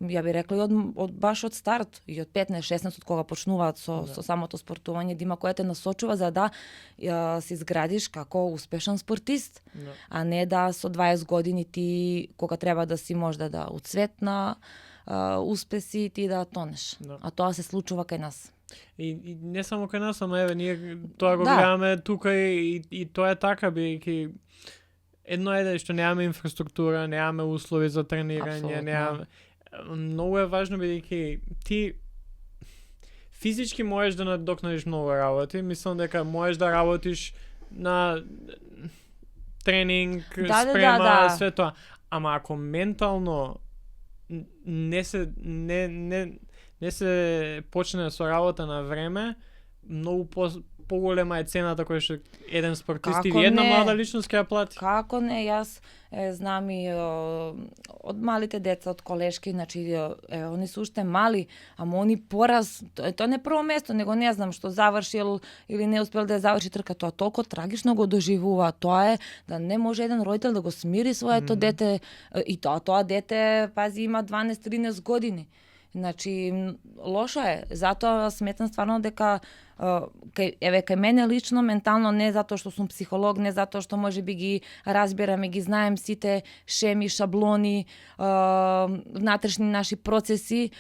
S1: ја би рекла, од баш од старт, и од 15-16 од кога почнуваат со самото спортување, да има која те насочува за да се изградиш како успешен спортист, а не да со 20 години ти, кога треба да си можда да уцветна успеси, ти да тонеш. А тоа се случува кај нас.
S2: И не само кај нас, ама еве ние тоа го гледаме тука и тоа е така, бидејќи едно е што немаме инфраструктура, немаме услови за тренирање, немаме. Многу е важно бидејќи ти физички можеш да надокнадиш многу работи, мислам дека можеш да работиш на тренинг, спрема, све тоа. Ама ако ментално не се почне со работа на време, многу поголема е цената која што еден спортист или една млада личност ќе ја плати.
S1: Како не, јас знам и од малите деца, од колешки, значи они се уште мали, ама они пораз, тоа не прво место, него не знам што завршил или не успел да ја заврши трка, тоа толку трагично го доживува, тоа е да не може еден родител да го смири своето дете, и тоа дете, пази, има 12-13 години. Значи, лошо е. Затоа сметам стварно дека кај мене лично, ментално, не затоа што сум психолог, не затоа што може би ги разбирам и ги знаем сите шеми, шаблони, внатрешни наши процеси,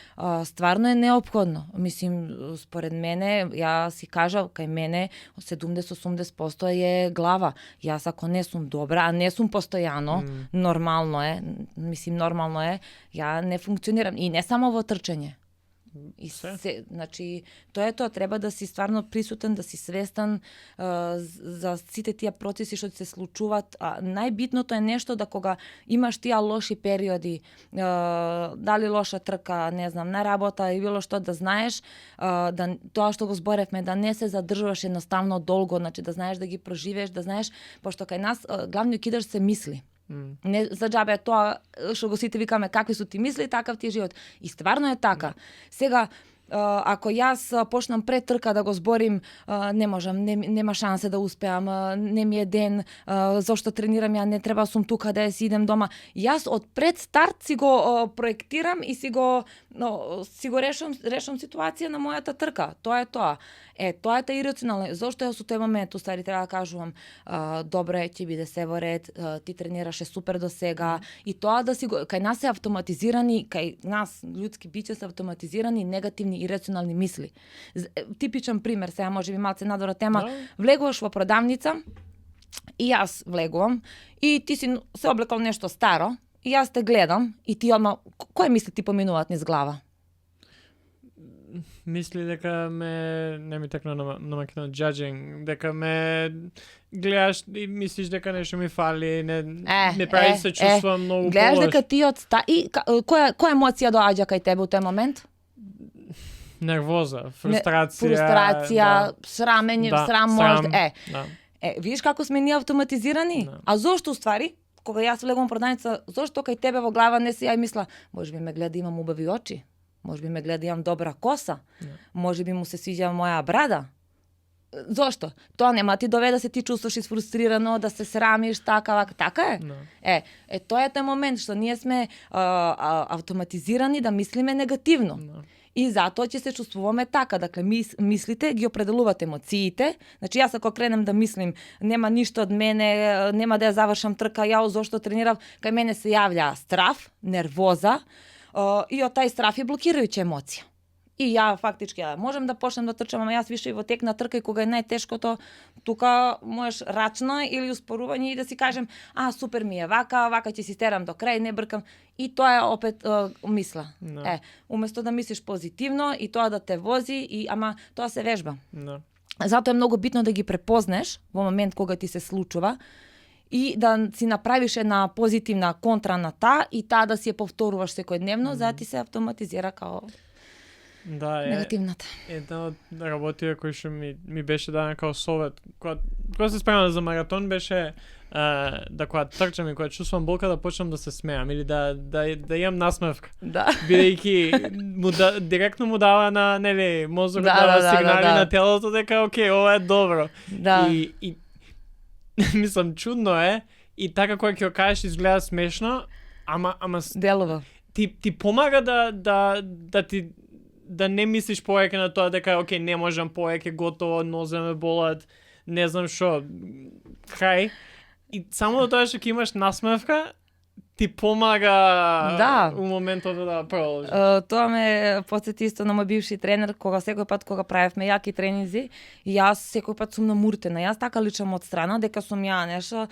S1: стварно е неопходно. Мислим, според мене, ја си кажав, кај мене 70-80% е глава. Јас ако не сум добра, а не сум постојано, нормално е, ја не функционирам. И не само во трчање. И значи, тоа е тоа, треба да си стварно присутен, да си свестен за сите тие процеси што се случуваат. Најбитното е нешто да кога имаш тие лоши периоди, дали лоша трка, не знам, на работа и било што, да знаеш, да тоа што го зборевме, да не се задржуваш едноставно долго, значи да знаеш да ги проживееш, да знаеш, пошто кај нас главниот кидач се мисли. Не за џабе тоа што го сите викаме какви су ти мисли, такав ти е живот. И стварно е така. Сега, ако јас почнам пред трка да го зборим, не можам, нема шансе да успеам, не ми е ден, зошто тренирам, ја не треба сум тука да си идем дома. Јас од пред старт си го проектирам и си го решам ситуација на мојата трка. Тоа е тоа. Тоа е та ирационално. Зошто јас у тој момент устари треба да кажувам, добре, ќе биде се во ред, ти тренираше супер до сега, и тоа да си го, кај нас се автоматизирани, кај нас људски биќа се автоматизирани негативни ирационални мисли. Типичен пример, сега може би малце надвора тема, влегуваш во продавница и јас влегувам и ти си се облекал нешто старо и јас те гледам и ти одма, кој мисли ти поминуваат низ глава?
S2: Мисли дека не ми текна на македон judging, дека ме гледаш и мислиш дека нешто ми фали, не прави се чувствувам многу полош.
S1: Гледаш дека ти и која емоција доаѓа кај тебе у тој момент?
S2: Нервоза, фрустрација,
S1: срам можда. Видиш како сме ние автоматизирани? А зошто уствари? Кога јас влегувам продавница, зошто кај тебе во глава не се ја мисла, може би ме гледа имам убави очи? Може би ме гледа имам добра коса, може би му се свиѓа моја брада. Зошто? Тоа нема ти доведе да се ти чувствуваш изфрустрирано, да се срамиш, така е. Тоа е тој момент што ние сме автоматизирани да мислиме негативно. И затоа ќе се чувствуваме така, дакле мислите ги определуваат емоциите. Значи јас ако кренем да мислим, нема ништо од мене, нема да ја завршам трка, јао зошто тренирав, кај мене се јавља страв, нервоза, и од тај страв е блокирајќа емоција. И ја фактички можам да почнем да трчам, ама јас више и во тек на трка и кога е најтешкото, тука можеш рачно или успорување и да си кажем, супер ми е вака ќе си стерам до крај, не бркам. И тоа е опет мисла. Уместо да мислиш позитивно и тоа да те вози, ама тоа се вежба. Затоа е многу битно да ги препознеш во момент кога ти се случува и да си направиш една позитивна контра на таа и таа да си ја повторуваш секојдневно, за да ти се автоматизира као негативната.
S2: Една од работите кои што ми беше дадена као совет, кога се спремам за маратон беше да кога трчам и кога чувствувам болка да почнам да се смеам или да имам насмевка.
S1: Да.
S2: Бидејќи директно му дава на мозокот сигнали на телото дека окей, ова е добро.
S1: Да.
S2: И мислам чудно е и така кога ќе го кажеш изгледа смешно, ама
S1: делува.
S2: Ти помага да не мислиш повеќе на тоа дека окей, не можам повеќе, готово, нозе ме болат, не знам што. Крај. И само до тоа што ќе имаш насмевка, ти помага у моментот да продолжиш.
S1: Тоа ме потсети исто на мој бивши тренер, кога секој пат кога правевме јаки тренинзи, и јас секој пат сум намуртена. Јас така личам од страна дека сум ја нешто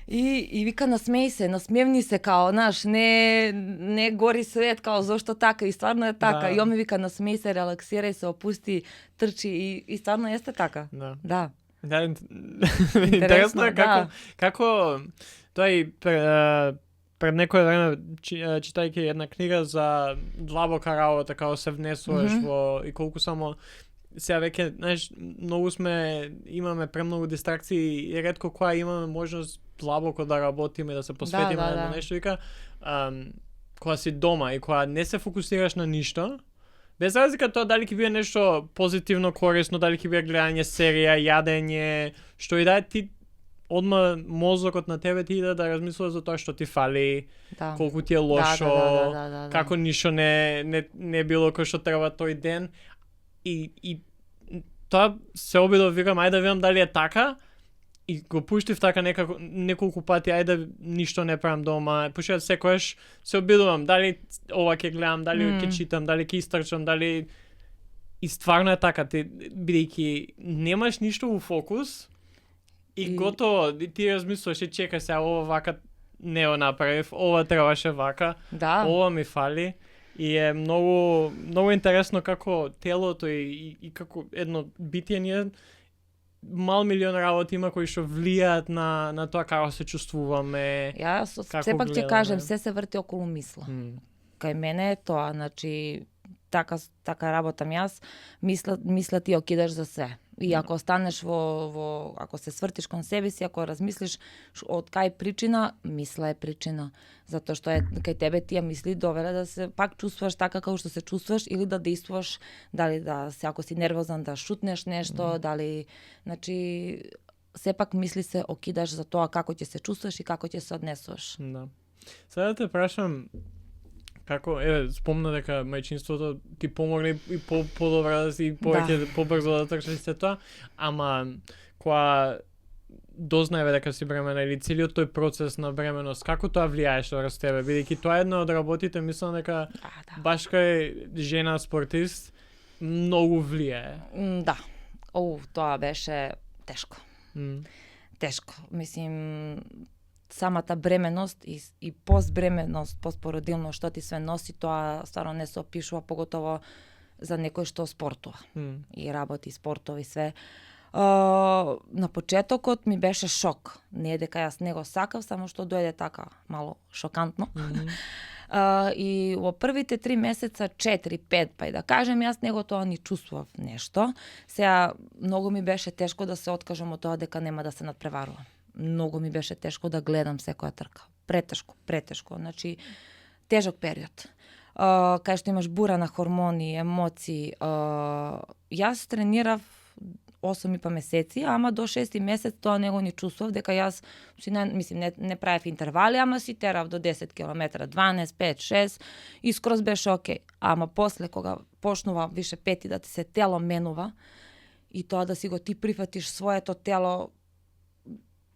S1: и вика насмеј се, насмевни се као, знаеш, не гори свет као зошто така, и стварно е така. И он ми вика насмеј се, релаксирај се, опусти, трчи и стварно есте така. Да.
S2: Интересно е како тоа и пред некое време читајќи една книга за длабока работа, како се внесуваш во и колку само сега веќе, знаеш, имаме премногу дистракции и ретко кога имаме можност длабоко да работиме, да се посветиме на едно нешто, вика, кога си дома и кога не се фокусираш на ништо, без разлика тоа дали ќе биде нешто позитивно, корисно, дали ќе биде гледање серија, јадење, што и да е, ти одма мозокот на тебе ти иде да размислува за тоа што ти фали, колку ти е лошо, како ништо не било кој што треба тој ден. И тоа се обидов, викам, ајде да видам дали е така, и го пуштив така неколку пати, ајде ништо не правам дома, пуштив секојаш се обидувам, дали ова ќе гледам, дали ќе читам, дали ќе истрчам, дали... И стварно е така, бидејќи немаш ништо во фокус, и готово, ти размислуваш, чекај сега, ова вака не го направив, ова требаше вака, ова ми фали. И е многу интересно како телото и како едно битие ние мал милион работи има кои што влијаат на тоа како се чувствуваме.
S1: Јас сепак ќе кажем, се врти околу мисла. Кај мене е тоа, значи така работам јас, мисла ти окидаш за се. И ако останеш ако се свртиш кон себе си, ако размислиш од кај причина, мисла е причина. Затоа што кај тебе тие мисли довеле да се пак чувствуваш така како што се чувствуваш или да действуваш, дали ако си нервозан да шутнеш нешто, дали, значи сепак мисли се окидаш за тоа како ќе се чувствуваш и како ќе се однесуваш.
S2: Да. Сега да те прашам, како, спомна дека мајчинството ти помогне и подобра да си повеќе побрзо да трчаш се тоа, ама кога дознаеве дека си бремена или целиот тој процес на бременост, како тоа влијаеше врз тебе? Бидејќи тоа е една од работите, мислам дека баш кај жена спортист многу влијае.
S1: Да. Тоа беше тешко. Тешко. Мислим, самата бременост и постбременост, постпородилно што ти све носи, тоа стварно не се опишува, поготово за некој што спортува и работи спортови све. На почетокот ми беше шок. Не е дека јас не го сакав, само што дојде така мало шокантно. И во првите 3 месеца, 4-5, па и да кажем, јас него тоа ни чувствував нешто. Сега многу ми беше тешко да се откажам од тоа дека нема да се надпреварувам. Многу ми беше тешко да гледам секоја трка. Претешко. Значи, тежок период. Кај што имаш бура на хормони, емоции. Јас тренирав 8,5 месеци, ама до 6 месец тоа него ни чувствував дека јас не правев интервали, ама си терав до 10 км, 12, 5, 6 и скроз беше окей. Ама после кога почнува више пети да ти се тело менува и тоа да си го ти прифатиш своето тело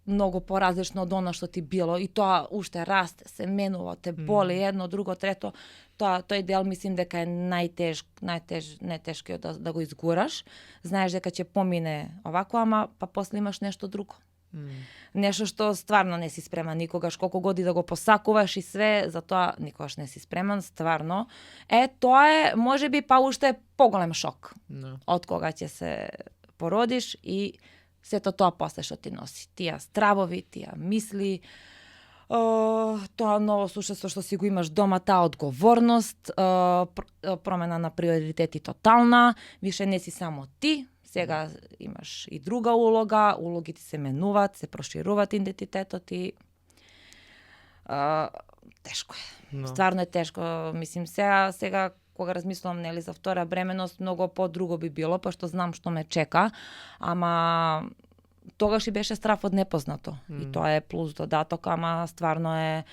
S1: многу поразлично од она што ти било и тоа уште расте, се менува, те боли едно, друго, трето, тој дел мислим дека е најтешкиот да го изгураш. Знаеш дека ќе помине овако, ама па после имаш нешто друго. Нешто што стварно не си спреман никогаш, колку годи да го посакуваш и све, за тоа никогаш не си спреман, стварно. Тоа е можеби па уште поголем шок. Од кога ќе се породиш и сето тоа после што ти носи. Тие стравови, тие мисли, тоа ново сушество што си го имаш дома, таа одговорност, промена на приоритети тотална, више не си само ти, сега имаш и друга улога, улогите се менуваат, се прошируваат идентитетот и тешко е.
S2: No.
S1: Стварно е тешко. Мислим, сега кога размислувам нели за втора бременост, многу по-друго би било, пошто знам што ме чека, ама тогаш и беше страв од непознато. И тоа е плюс додаток, ама стварно е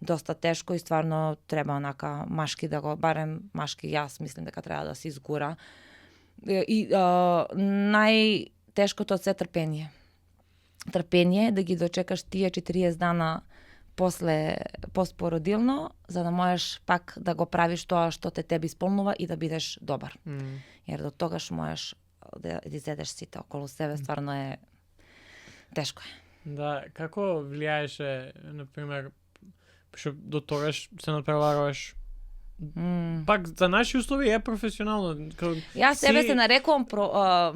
S1: доста тешко и стварно треба онака машки да го, барем машки јас мислим дека треба да се изгура. И најтешкото од се трпение. Трпение да ги дочекаш тие 40 дана после постпородилно, за да можеш пак да го правиш тоа што те тебе исполнува и да бидеш добар. Jer до тогаш можеш да изедеш сите околу себе, стварно е тешко е.
S2: Да, како влијаеше, например, што до тогаш се натпреваруваш? Пак за наши услови е професионално.
S1: Јас себе се нарекувам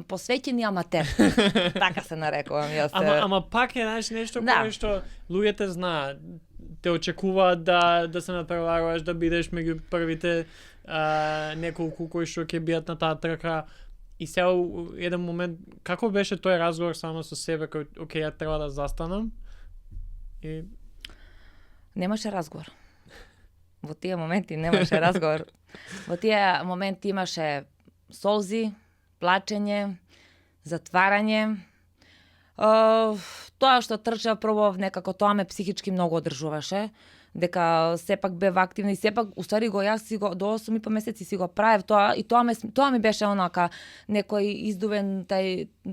S1: посветени аматер. Така се нарекувам јас.
S2: Ама пак е нешто кое што луѓето знаат. Те очекуваат да се натпреваруваш, да бидеш меѓу првите неколку кои што ќе биат на таа трка. И сега еден момент, како беше тој разговор само со себе, кој, окей, ја треба да застанам? И
S1: немаше разговор. Во тие моменти немаше разговор. Во тие моменти имаше солзи, плачење, затварање. Тоа што трчав прво некако тоа ме психички многу одржуваше, дека сепак бев активна и сепак уствари го јас си го до 8,5 месеци си го правев тоа и тоа ми беше онака некој издувен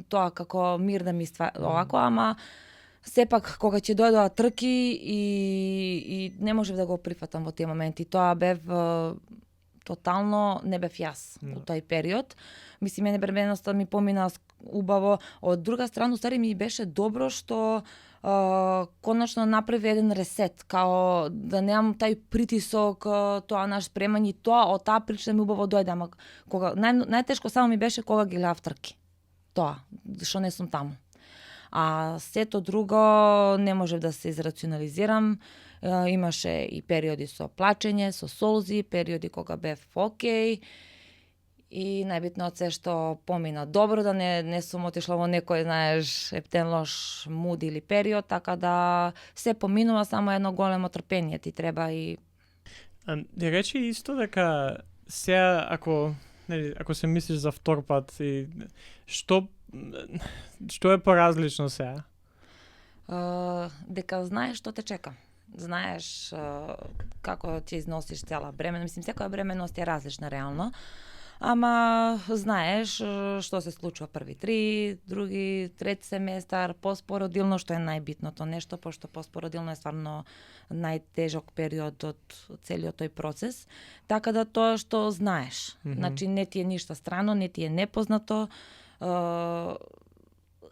S1: тоа како мир да ми овако, ама сепак кога ќе дојдоа трки и не можев да го прифатам во тие моменти. Тоа бев тотално не бев јас во тој период. Мислим, мене бременоста ми помина убаво. Од друга страна, устари ми беше добро што конечно направи еден ресет, као да немам тај притисок, тоа наш спремање, тоа од таа причина ми убаво дојде, ама кога најтешко само ми беше кога ги гледав трки. Тоа, што не сум таму. А сето друго не можев да се израционализирам. Имаше и периоди со плачење, со солзи, периоди кога бев окей. И најбитно од се што помина добро, да не сум отишла во некој, знаеш, ептен лош муд или период, така да се поминува, само едно големо трпение ти треба и...
S2: Ти речи исто дека сега, ако се мислиш за втор пат, и што е поразлично сега?
S1: Дека знаеш што те чека. Знаеш како ќе износиш цела бремена. Мислим, секоја бременност е различна реално. Ама знаеш што се случува први 3, други, трети семестар, постпородилно, што е најбитното нешто, пошто постпородилно е стварно најтежок период од целиот тој процес. Така да тоа што знаеш, значи не ти е ништо страно, не ти е непознато,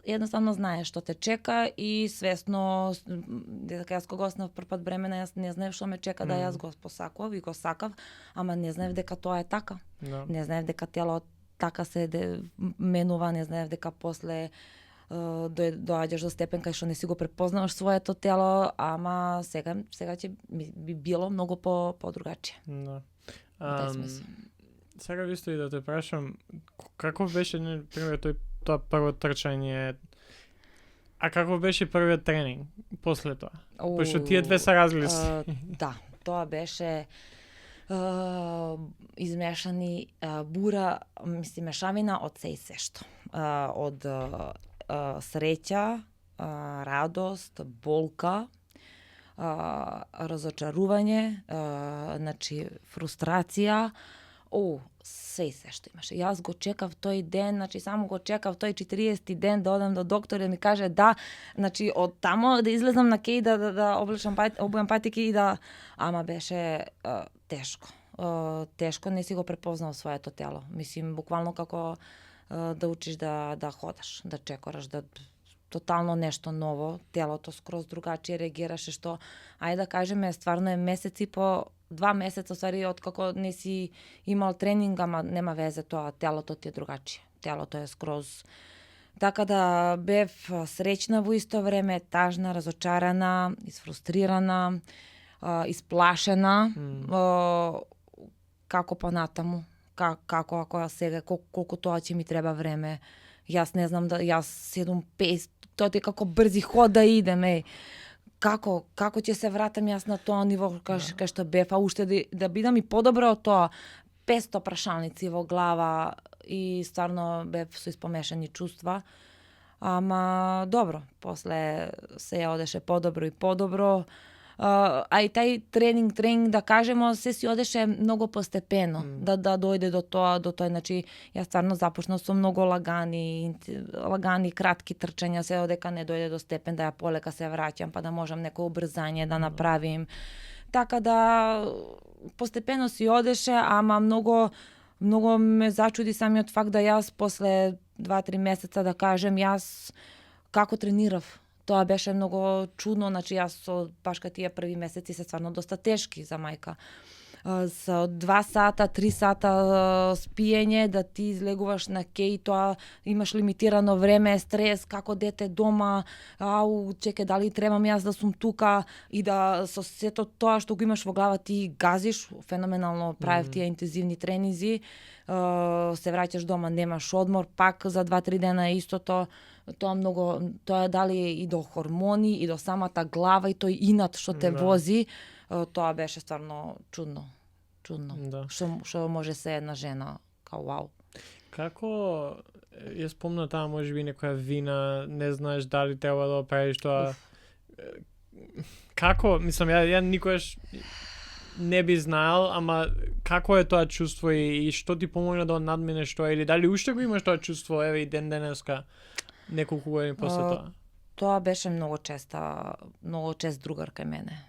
S1: едноставно знаеш што те чека и свесно, дека јас кога останав прв пат бремена, јас не знаев што ме чека, да јас го посакував и го сакав, ама не знаев дека тоа е така. Не знаев дека тело така се менува, не знаев дека после доаѓаш до степен кај што не си го препознаваш своето тело, ама сега ќе би било многу по-другачие.
S2: Сега висто и да те прашам, како беше, например, тоа прво трчање, а како беше првиот тренинг после тоа? Пошто тие две се различни.
S1: Да, тоа беше измешани бура, мислим, мешавина од се и се што. Од среќа, радост, болка, разочарување, значи фрустрација, се и се што имаше. Јас го чекав тој ден, значи само го чекав тој 40-ти ден да одам до доктор и ми каже да, значи од тамо да излезам на кеј да обујам патики и да... Ама беше тешко. Тешко, не си го препознал своето тело. Мислим, буквално како да учиш да ходаш, да чекораш, да тотално нешто ново, телото скроз другачие реагираше, што, ајде да кажеме, стварно е месеци по 2 месеца, ствари, откако не си имал тренинг, ама нема везе тоа, телото ти е другачие. Телото е скроз Така да бев среќна во исто време, тажна, разочарана, изфрустрирана, исплашена, како понатаму, како ако ја сега, колку тоа ќе ми треба време. Јас не знам да јас 7-5, тоа е како брзи ход да идем, Како ќе се вратам јас на тоа ниво кај што бев, а уште да бидам и подобро од тоа. 500 прашалници во глава и стварно бев со испомешани чувства. Ама добро, после се ја одеше подобро и подобро. А и тај тренинг да кажемо, се си одеше многу постепено, да дојде до тоа, значи јас стварно започнав со многу лагани кратки трчања, се одека не дојде до степен да ја полека се враќам, па да можам некој обрзање да направим. Така да постепено си одеше, ама многу ме зачуди самиот факт да јас после 2-3 месеца да кажем јас како тренирав. Тоа беше многу чудно, значи јас баш кај тие први месеци се стварно доста тешки за мајка. Со 2 сата, 3 сата спиење, да ти излегуваш на кеј, тоа имаш лимитирано време, стрес, како дете дома, чеке дали требам јас да сум тука и да со сето тоа што го имаш во глава ти газиш, феноменално правев тие интензивни тренинзи, се враќаш дома, немаш одмор, пак за 2-3 дена истото. Тоа дали и до хормони, и до самата глава, и тој инат што те вози, тоа беше стварно чудно.
S2: Да.
S1: Што може се една жена, као вау.
S2: Како ја спомна таа можеби некоја вина, не знаеш дали треба да правиш тоа. Како, мислам, ја никогаш не би знаел, ама како е тоа чувство и што ти помогна да надминеш тоа, или дали уште го имаш тоа чувство еве и денеска? Неколку години после тоа. Тоа
S1: беше многу чест другар кај мене.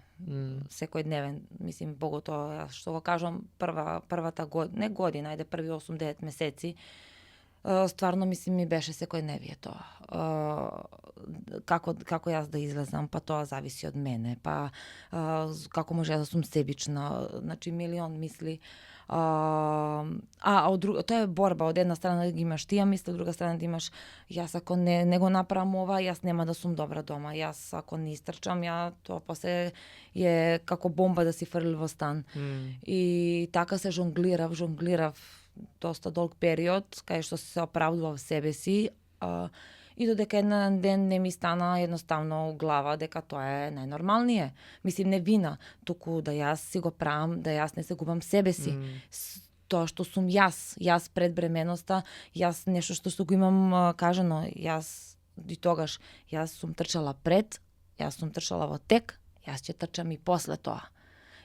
S1: Секој дневен, мислим, поготоа што го кажам, првата година, ајде први 8-9 месеци, стварно мислим ми беше секој дневие тоа. Како јас да излезам, па тоа зависи од мене, па како може да сум себична, значи милион мисли. Тоа е борба, од една страна да ги имаш тие мисли, од друга страна да имаш јас ако не го направам ова, јас нема да сум добра дома, јас ако не истрчам, тоа после е како бомба да си фрли во стан. И така се жонглирав доста долг период, кај што се оправдував себе си, и додека еден ден не ми стана едноставно глава дека тоа е најнормалнije. Мислим, не вина, туку да јас си го правам, да јас не се губам себе си. Тоа што сум јас пред бременоста, јас нешто што го имам кажано, јас и тогаш, јас сум трчала пред, јас сум трчала во тек, јас ќе трчам и после тоа.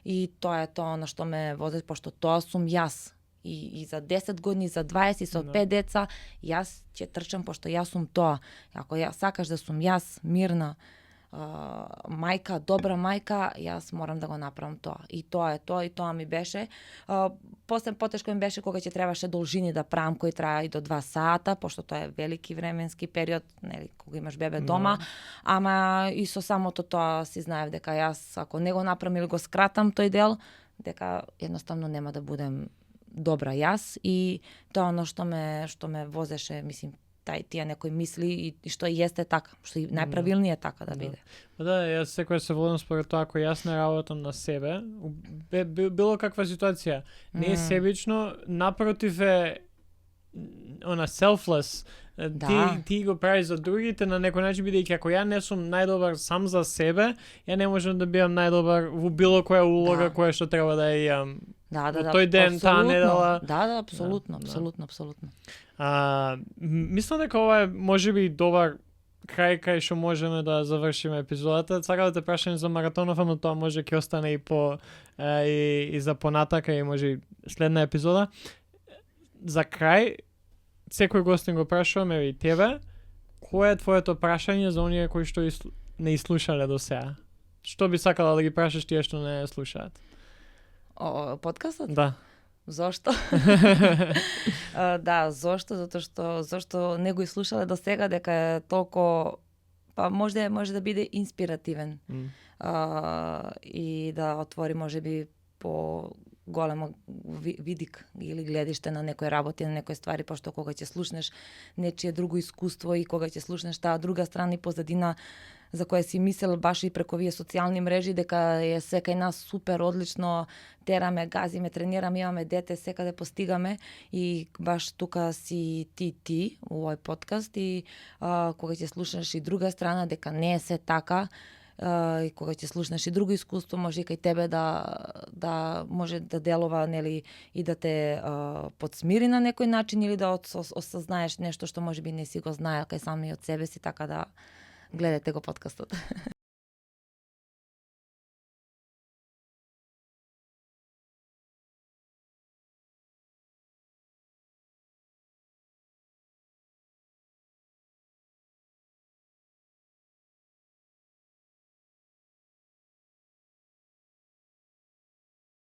S1: И тоа е тоа на што ме вози, пошто тоа сум јас. И за 10 години, за 20, со 5 деца, јас ќе трчам, пошто јас сум тоа. Ако ја сакаш да сум јас, мирна мајка, добра мајка, јас морам да го направам тоа. И тоа е тоа, и тоа ми беше. После потешко ми беше кога ќе требаше должини да правам, кои траа и до 2 сата, пошто тоа е велики временски период, нели, кога имаш бебе дома, ама и со самото тоа си знаев дека јас, ако не го направам или го скратам тој дел, дека едноставно нема да будем добра јас, и тоа оно што ме возеше, мислим, тие некои мисли и што јесте така, што и најправилниот така да биде.
S2: Да, јас секој се водам според тоа, ако јас не работам на себе, било каква ситуација, не е себично, напротив е selfless. Ти го правиш за другите на некој начин, бидејќи ако ја не сум најдобар сам за себе, ја не можам да бидам најдобар во било која улога која што треба да ја имам. Во тој ден, таа недела.
S1: Да, апсолутно.
S2: Мислам дека ова е можеби добар крај кај што можеме да завршиме епизодата. Сакам да те прашам за маратонов, ама тоа може ќе остане и за понатака и може следна епизода. За крај, секој гостин го прашуваме и тебе, кое е твоето прашање за оние кои што не изслушале до сега? Што би сакала да ги прашаш тие што не слушаат?
S1: Подкастот?
S2: Да.
S1: Зошто? Да, зошто? Зошто не го изслушале до сега, дека е толку, па може да биде инспиративен. И да отвори можеби по големо видик или гледиште на некои работи, на некои ствари, пошто кога ќе слушнеш нечие друго искуство и кога ќе слушнеш таа друга страна и позадина за која си мислел баш и преку овие социјални мрежи дека е секај нас супер одлично, тераме, газиме, тренираме, имаме дете, секаде постигаме и баш тука си ти у овој подкаст и кога ќе слушнеш и друга страна дека не е се така, и кога ќе слушнеш и друго искуство, може и кај тебе да може да делува, нели, и да те подсмири на некој начин или да осознаеш нешто што можеби не си го знаел кај самиот себе си, така да гледате го подкастот.